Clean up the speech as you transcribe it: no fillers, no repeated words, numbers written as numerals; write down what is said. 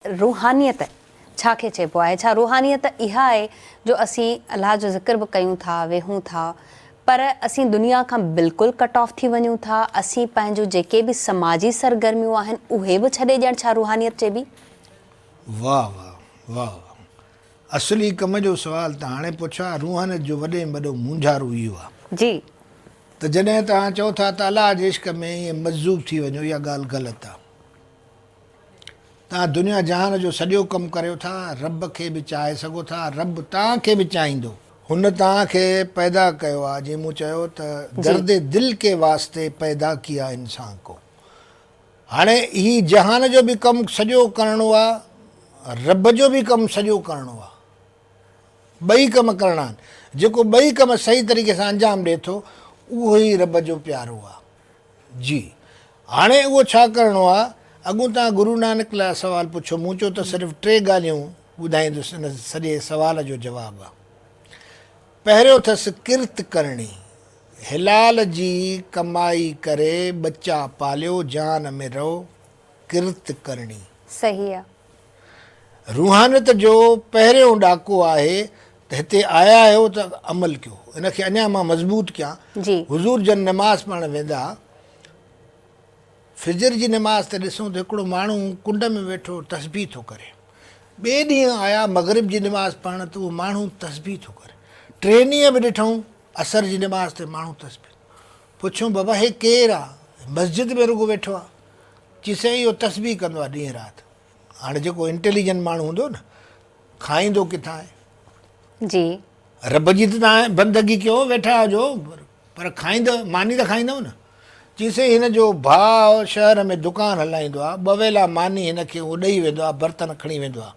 روحانيت ڇا کي چئبو آهي؟ ڇا روحانيت اها آهي جو اسين الله جو ذڪر به ڪيون ٿا، ويهون ٿا، پر اسين دنيا کان بلڪل ڪٽ آف ٿي وڃون ٿا، اسين پنهنجون جيڪي به سماجي سرگرميون آهن اهي به ڇڏي ڏيڻ ڇا روحانيت چئبي؟ واه واه واه واه اصلي ڪم جو سوال ته هاڻي پڇيو آهي روحانيت جو وڏي ۾ وڏو مونجهارو اهو آهي. جي. ته جڏهن توهان چئو ٿا ته الله جي عشق ۾ ائين مجذوب ٿي وڃو اها ڳالهه غلط آهي. توهان دنيا جهان جو سڄو ڪم ڪريو ٿا، رب کي به چاهي سگهو ٿا، رب توهان کي به چاهيندو. هن توهان کي پيدا ڪيو آهي، جيئن مون چيو ته درد دل ڪي واسطي پيدا ڪيا انسان ڪو. هاڻي هي جهان جو به ڪم سڄو ڪرڻو آهي، رب جو به ڪم سڄو ڪرڻو آهي. ٻئي ڪم ڪرڻا آهن. جيڪو ٻئي ڪم صحيح طريقي سان انجام ڏئي ٿو، اهو ئي رب جو پيارو آهي. جي. هاڻي اهو ڇا ڪرڻو آ؟ اڳون توهان گرو نانڪ لاء سوال پڇيو، مون چيو ته صرف ٽي ڳالهيون ٻڌائيندس ان سڄي سوال جو جواب آ. پهريون اٿس ڪرت ڪرڻي، حلال جي ڪمائي ڪري ٻچا پاليو جهان ۾ رهو، ڪرت ڪرڻي. صحيح آ. روحانيت جو پهريون ڏاڪو آهي ته هتي آيا آهيو ته عمل ڪيو. ان کي اڃا مان مضبوط ڪيان. جي. حضور جن نماز پڙهڻ ويندا ها. فجر جي نماز تي ڏسون ته هڪڙو ماڻهو ڪنڊ ۾ ويٺو تسبيح ٿو ڪري. ٻئي ڏينهن آيا مغرب جي نماز پڙهڻ ته اهو ماڻهو تسبيح ٿو ڪري. ٽئين ڏينهن به ڏٺائون عصر جي نماز تي ماڻهو تسبيح. پڇيون بابا هي ڪير آ؟ مسجد ۾ رڳو ويٺو آ. چي سائين اهو تسبيح ڪندو آ ڏينهن رات. هاڻي جيڪو انٽيليجنٽ ماڻهو هوندو نه کائيندو ڪٿان آهي؟ جي. رب جي ته توهان بندگي ڪيو ويٺا هجو پر کائيندو ماني ته کائيندو نه. چي سائين هن جو ڀاء شهر ۾ دڪان هلائيندو آ ٻه ويلا ماني هن کي هو ڏئي ويندو آ برتن کڻي ويندو آ.